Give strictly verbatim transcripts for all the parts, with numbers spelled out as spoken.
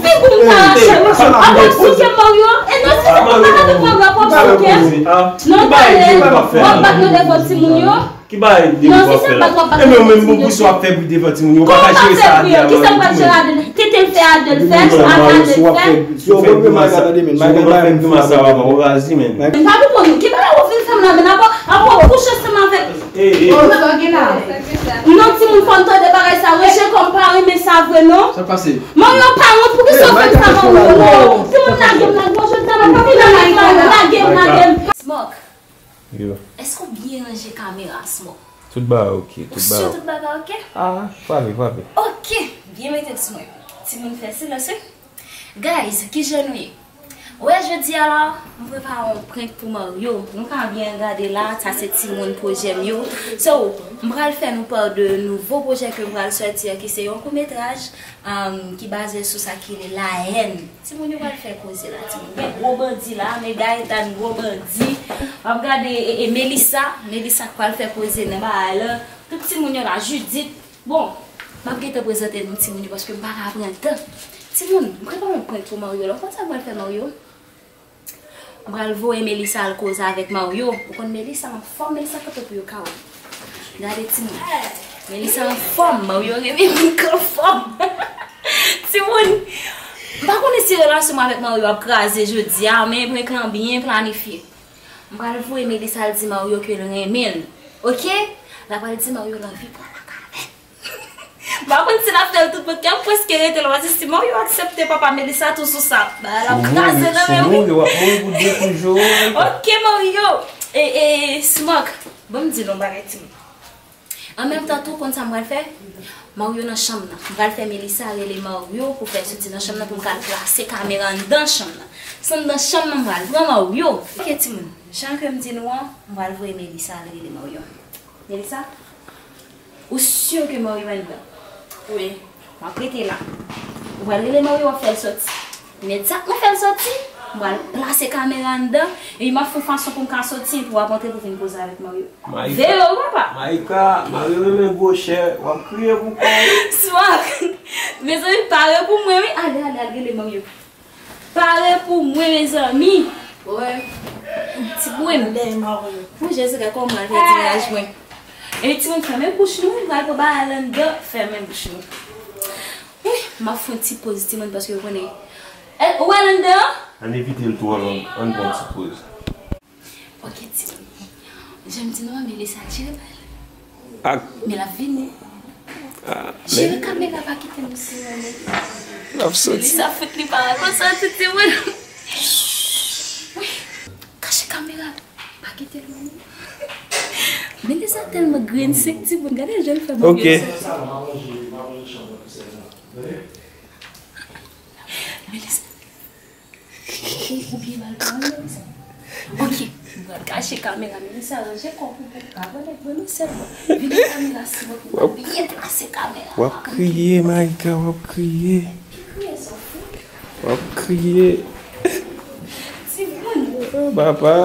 Pi pou m ta rache. Ap ap bouke Mario. E non, si se pou m ta rache, w ap bouke. Non, tande, w ap bat nou devan timoun yo. Ki bagay de non, si se bat w ap bat devan timoun yo. E men w menm bon pou sa w ap fè bri devan timoun yo. Ou pa ka jere sa a byen. Kisa m pral jere ladan? Tete l fè, Adèl fè, Adèl fè. Yo, bon, men Maga, tande, men Maga, bay m fè grimas sa, papa, ou razi, men. M pa konprann ou. Ki bagay ou vin fè m la, men apa, apa w kouche ansanm avèk. Ey, ey. Non, timoun, fò n tande bagay sa vre. Jekòb pa renmen sa vre, non. Sa pase? Mario pa wont, poukisa w fè sa, Mario? Timoun, lage m, lage m, jodi a m ap fini avèk Mario. Lage m, lage m. Smoke. Yo. Èske w byen ranje kamera, Smoke? Tout bagay oke, tout bagay. Ou si tout bagay oke? Ah, frape, frape. Oke, byen mete sou mwen. Timoun fè silans, wi. Guys, kijan nou ye? Wè, jodi a la, m prepare yon prank pou Mario. Nou ka byen gade la, sa se timoun pwojè m yo. So, m pral fè nou pa de nouvo pwojè ke m pral sòti a, ki se yon kout metraj. Um, ki baze sou sa ki rele lahèn. Timoun yo pral fè koze la, timoun. Gen gwo bandi la, men Gaëtan gwo bandi. W ap gade e, e Melissa, Melissa k pral fè koze nan bagay la. Tout timoun yo la, Judith. Bon, m ap gentan prezante nou timoun yo paske m pa ka pran tan. Timoun, m prepare yon prank pou Mario la. Ou konn sa m pral fè Mario? M pral voye Melissa al koze avèk Mario. Ou konn Melissa anfòm, Melissa kanpe pou yo ka wè. Gade timoun. Melissa anfòm, Mario renmen moun k anfòm. Timoun, m pa konnen si relasyon mwen avèk Mario ap kraze jodi a, men prank lan byen planifye. M pral voye Melissa al di Mario ke l renmen l. Oke? L ap al di Mario l anvi pran kaka avè l. M pa konn si l ap fè l tout pòt kè, m prèske rete la, paske si Mario aksepte papa Melissa tou sou sa, bagay la ap kraze nan men wi. Ou mouri, w ap mouri pou de kou jou. Oke, Mario. E, e, Smoke, ban m di nou yon bagay, timoun. An menm tan tou, konn sa m pral fè? Mario nan chanm nan. M pral fè Melissa rele Mario pou fè l soti nan chanm nan pou m ka al plase kamera anndan chanm nan. Se anndan chanm nan m pral pran Mario. Oke, timoun. Jan ke m di nou an, m pral voye Melissa al rele Mario. Melissa? Ou si ke Mario anndan? Wi. M ap rete la. Ou pral rele Mario, w ap fè l soti. Imedyatman w fè l soti, m pral plase kamera anndan, epi m ap fè yon fason pou m ka soti, epi w ap antre pou vin koze avèk Mario. Veye w, papa! Maïka, Mario renmen gwo chè, w ap kriye pou kò w. Smoke! Mezanmi, pare pou mwen, wi. Ale, ale, al rele Mario. Pare pou mwen, mezanmi. Wè. Timoun. Dèyè Mario. Pou Jezi ka kòman al fè tiraj mwen. E timoun, fèmen bouch nou, m pral pran bagay la anndan, fèmen bouch nou. Wi, m ap fè yon ti poz timoun paske yo konnen. E, ou wè l anndan? Ann evite l twò long, ann pran yon ti poz. Ok, timoun. Jan m di nou an, Melissa al jere bagay la. Ak men l ap vini. Ah, jere kamera, pa kite m sou mwen. L ap soti. Melissa fout li pa konsa, tout timoun. Wi, kache kamera. Pa kite l wè nou. Melissa tèlman grenn, senk timoun. Gade jan l fè mwen. Ok. Melissa. Ou byen mal pran, Melissa. Ok. M pral kache kamera, Melissa, ranje kò pou pou ka wè nèg mwen, non, sèlman. Vini kamera, si mwen pou byen plase kamera. W ap kriye, Maïka, w ap kriye. Ki kriye, sa w fou? W ap kriye. Timoun. Oh, papa.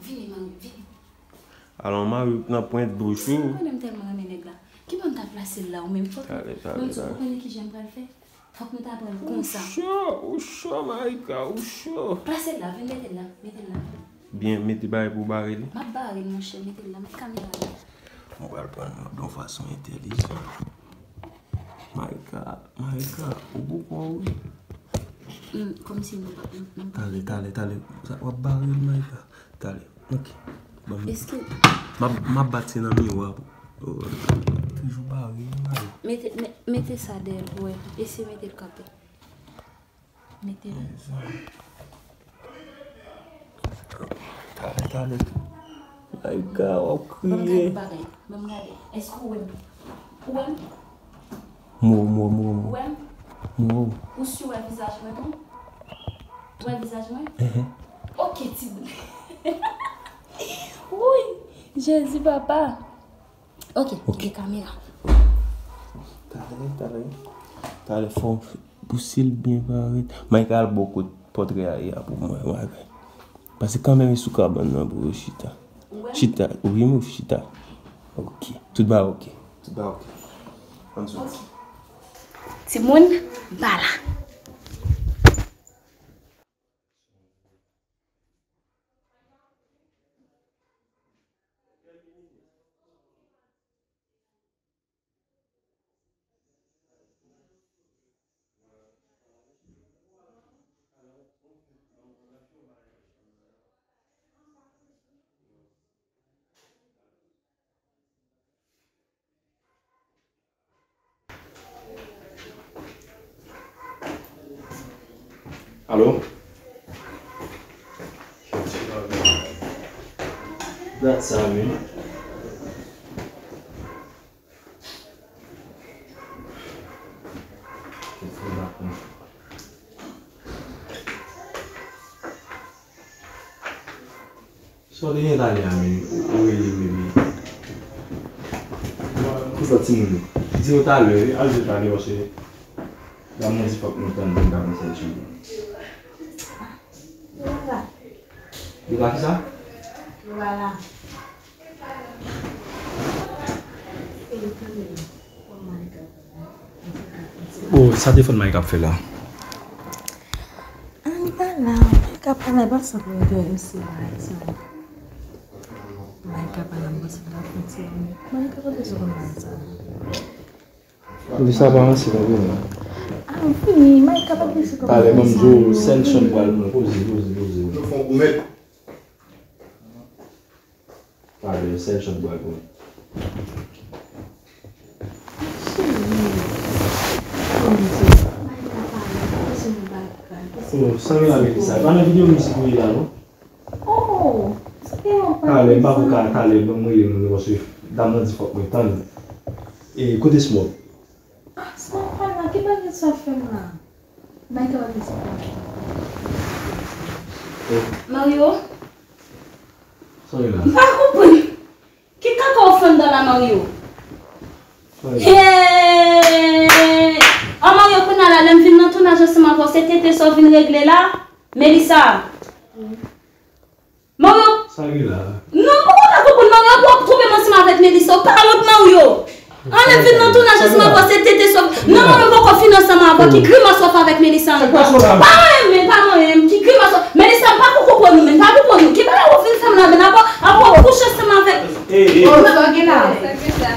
Vini, manmi, vini. Alò, Mario nan pwent bouch ou. Ou konnen m tèlman renmen nèg la. Ki bò m ta plase l la, ou menm? Fòk nou, tale, tale, mwen di, tale. Ou konnen ki jan m pral fè? Fòk nou ta pran l konsa. Ou cho, ou cho, Maïka, ou cho. Plase l la, vin mete l la, mete l la. Byen, mete bagay pou w bare li. M ap bare l, monchè, mete l la, met kamera la. Mwen pral pran l yon fason entèlijan. Maïka, Maïka, ou bougon, wi. Hmm, kòmsi nou pa, nou, nou pa. Tale, tale, tale. Sa, w ap bare l, Maïka. Tale, ok. Ban m. Èske m ap, m ap bat se nan miwa. Oh, toujou bare, bare. Mete, me-, mete sa dèyè l pou wè. Eseye mete l kanpe. Mete l. Tale, tale. Maïka, w ap kriye. Ban m gade bagay. Ban m gade. Èske w wè m? Ou wè m? M wè w, m wè w, m wè w, m wè w. Ou wè m? M wè w. Ou si w wè vizaj mwen tou? Ou wè vizaj mwen? Enhen. Ok, timoun. Wouy, Jezi, papa. Ok, ok. Gen kamera. Talè, talè. Talè fò w pouse l byen parèt. Maïka, al bò kot pòtrè a ye a pou mwen, Maïka. Pase kanmenm sou kabann nan pou yo chita. Ou wè? Chita, wi, move, chita. Ok. Tout bagay ok. Tout bagay ok. Ann soti. Ok. Timoun, m pa la. Alo? Dat sa menm. Sa w te gen talè a menm, ou rele m epi. Kote lòt timoun yo? Di yo talè wi, al di yo talè paske la mwen di fòk nou tann pou n ka pran sèl chanje. Yo pa la. Yo pa kisa? Yo pa la. Oh, sa telefòn Mike ap fè la? Ah, li pa la. Mike ap pale, pa sa pou enterese la, sa. Mike ap pale, m panse l ap fè ti. Mike ap pale sou konn sa. Li sa pa ansi konbyen non. Ah, m fini. Mike ap pale sou konn sa. Talè, ban m di w, sèl chan pral mwen. Poze, poze, poze. Nou fè yon gwo mèt. Talè, sèl chan pral mwen. Oh, sa gen la Melissa? Pa nan videyo mizik ou ye la non. Oh, se yon Talè, m pa ko ka, talè, ban m rele moun yo paske dam nan di fòk mwen tann. E kote Smoke? Ah, Smoke pa la, ki bagay sa fè m la? Mike ap ap di sa. Mario? Sa gen la? M pa konprann. Ki kaka w fè anndan la, Mario? Hey! An Mario, kounye a la, lè m vin nan tounaj ansanm avè w, se tete sa w vin regle la? Melissa. Mario. Sa gen la? Non, m poko ka konprann Mario, pou w ap twonpe m ansanm avèk Melissa. Ou pa wont, Mario? Anlè vin nan tounaj ansanm avè w, se tete sa w. Non, non, mwen poko fin ansanm avè w. Ki grimas w ap fè avèk Melissa ankò? Pa manyen m, men, pa manyen m. Ki grimas w ap, Melissa, m pa ko konprann ou, men, m pa konprann ou. Ki bagay ou vin fè m la, men, apre, apre w kouche ansanm avèk. Ey, ey. Oh, sa gen la?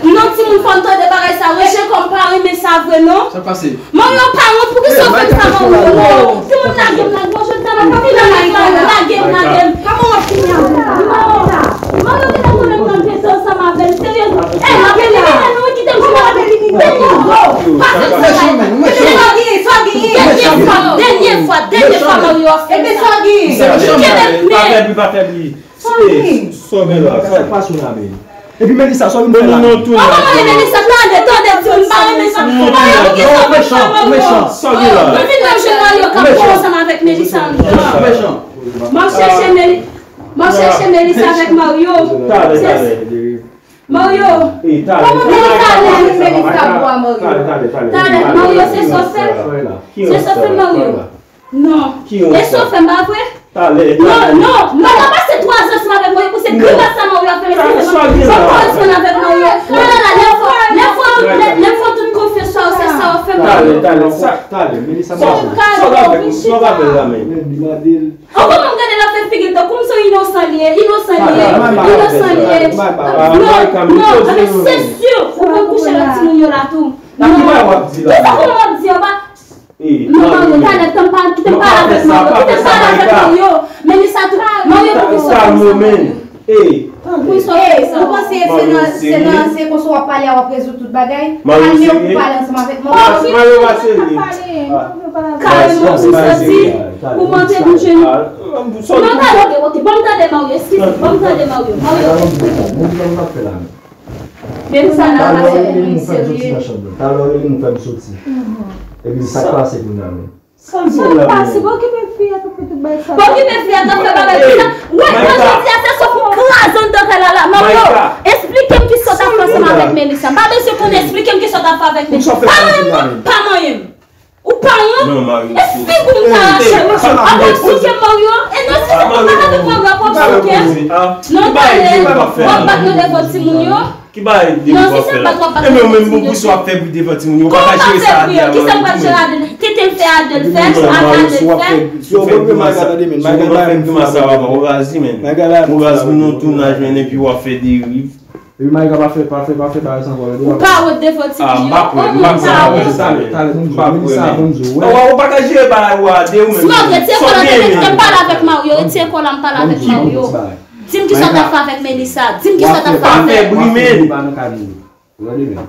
Non, timoun, fò n tande bagay sa, wi. Jekòb pa renmen sa vre, non. Sa pase? Mario pa wont, poukisa w fè m sa, Mario? Non. Timoun, lage m, lage m, jodi a m ap fini avèk Mario. Lage m, lage m. Kòman w ap fini avèk Mario? Non. Mario genlè konnen m nan bezwen ansanm avè l, serye. Ey, lage m, lage m, non, kite m jwenn avèk li. Dènye fwa. Pa fè m sa. Sa w genyen, sa w genyen. Dènye fwa, dènye fwa, dènye fwa, Mario. Ebyen, sa w genyen. Kenbe m, men. Pa fè bri, pa fè bri. Sa w gen la? Sa k pase w la menm? Epi Melissa, sa w vin fè la? An, manman, Melissa, tande, tande, timoun, m pa renmen sa. Mario, poukisa w vin fè Mario? Sa w gen la? Mwen vin nan jwenn Mario k ap pran ansanm avèk Melissa. Mechan. M ap chèche Meli-, m ap chèche Melissa avèk Mario. Talè, talè. Mario, kòman Melissa ale avèk Melissa bwa, Mario? Talè, talè, talè. Talè, Mario, se sa w fè? Se sa w fè, Mario? Non. E sa w fè m pa vre? Talè, talè. Non, non. M pa ka pase twa zan ansanm avèk Mario pou se grimas sa Mario ap fè mesye. Fò m koresponn avèk Mario. Talè la, lè fò, lè fò, lè, lè fò tout konfyans sa w, se sa w ap fè m. Talè, talè, sa, talè, Melissa, sa w ap fè, sa w ap fè la menm. An kòman m gade l ap fè figi l tankou m se yon inosan li ye, inosan li ye, inosan li ye. Non, non, se si ou konn kouche lòt timoun yo la tou. Non. Kisa kòman w ap di anba? Non, Mario, talè, tann pa, kite m pale avèk Mario, kite m pale avèk Mario. Melissa tou, Mario pou ki sòti ansanm avèk Mario? Ey, ou panse se nan, se nan, se konsa w ap pale a w ap rezoud tout bagay? Al men w pou pale ansanm avèk Mario. Mario pa serye. Kareman pou sòti, pou monte pou jenou. Non, talè, ok, ok, ban m tande Mario, eskize, ban m tande Mario. Mario. Men sa la pa serye, serye. Talè w rele m, ou fè m soti. Epi sa k pase kounye a menm? Sa k pase? Bon, okipe fi a, t ap fè tout bagay sa. Bon, okipe fi a, t ap fè bagay sa. Wè, mwen jodi a, se sòf ou kraze anndan kay la la. Mario, esplike m kisa w t ap fè ansanm avèk Melissa. M pa bezwen konnen, esplike m kisa w t ap fè avèk Melissa. Pa manyen m, non, pa manyen m. Ou pa wont? Non, Mario. E figi w m ta rache, wi. Ap ap souke Mario. E non, si se pou m pa avèk Mario, ap ap souke. Non, talè. W ap bat nan devan timoun yo. Ki bagay de w ap fè la? E men ou menm, bon, pou sa w ap fè bri devan timoun yo, ou pa ka jere sa a de a Mario tou menm. Kisa m pral jere a de l? Tete l fè a de l fè, a de l fè. Yo, bon, men Maga, tande, men Maga, fè grimas sa, papa, ou raz li, men. Ou raz pou nou tounaj, men, epi w ap fè deriv. Epi Maga pa fè, pa fè, pa fè bagay sa ankò. Ou pa wont devan timoun yo? Ou menm sa, ou pa wont. Ou pa ka jere bagay ou a de ou menm. Sinon, retire kò la, m pale avèk Mario, retire kò la, m pale avèk Mario. Di m kisa w t ap fè avèk Melissa. Di m kisa w t ap fè avèk. Pa fè bri, men.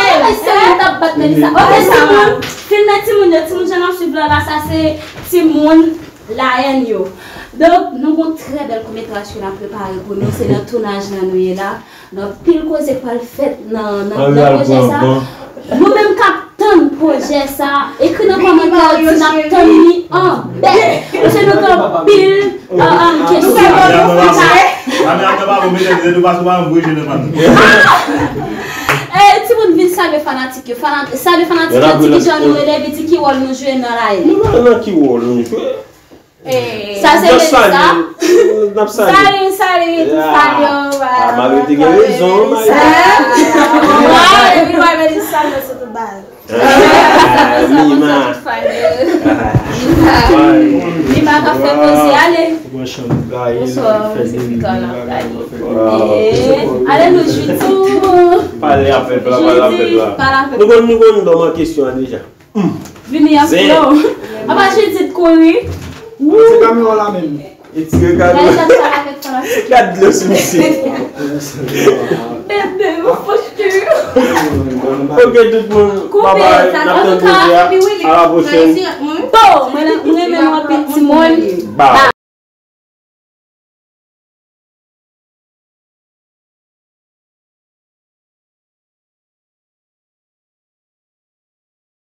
bagay serye, m t ap bat Melissa. Ok, timoun, filme timoun yo, timoun jan n ap swiv la, la, sa se timoun Lion yo. Donk, nou gon trè bèl koumètraj ke n ap prepare pou nou. Se nan tounaj lan nou ye la. Nan pil koze k pral fèt nan, nan, nan pwojè sa. Nou menm k ap tann pwojè sa, ekri nan kòmantè yo, di n ap tann li anbèt. Paske nou gen anpil, ah, ah, kesyon. Ame ap nan pavo mete nou pa sou pa voye jene pa nou. Eh, timoun, vin salye fanatik yo. Fana-, salye fanatik yo, di ki jan nou rele, epi di ki wòl nou jwe nan Lion. Nou pa nan ki wòl nou jwe. Sa se Melissa. N ap salye. Salut, salut, tout fan yo. Ah, Mario te gen rezon, Mario. Epi wè Melissa, nou se tout bagay. Ah, Mima. Mima ka fè poze, ale. Bonswa, mwen se Pita la. Ale nou, Judi. Pale avè l, pale avè l la. Nou konn, nou konn dòm an kesyon an deja. Vini an flow. Apa Judith kouri? Se kamera la menm. E tire gad. Gad dlo sou misye. Bebe, mwen foutu. Ok, tout moun. Bye bye. N ap tann jodi a. A la pwochèn. Bon, mwen, mwen renmen nou anpil, timoun. Bye.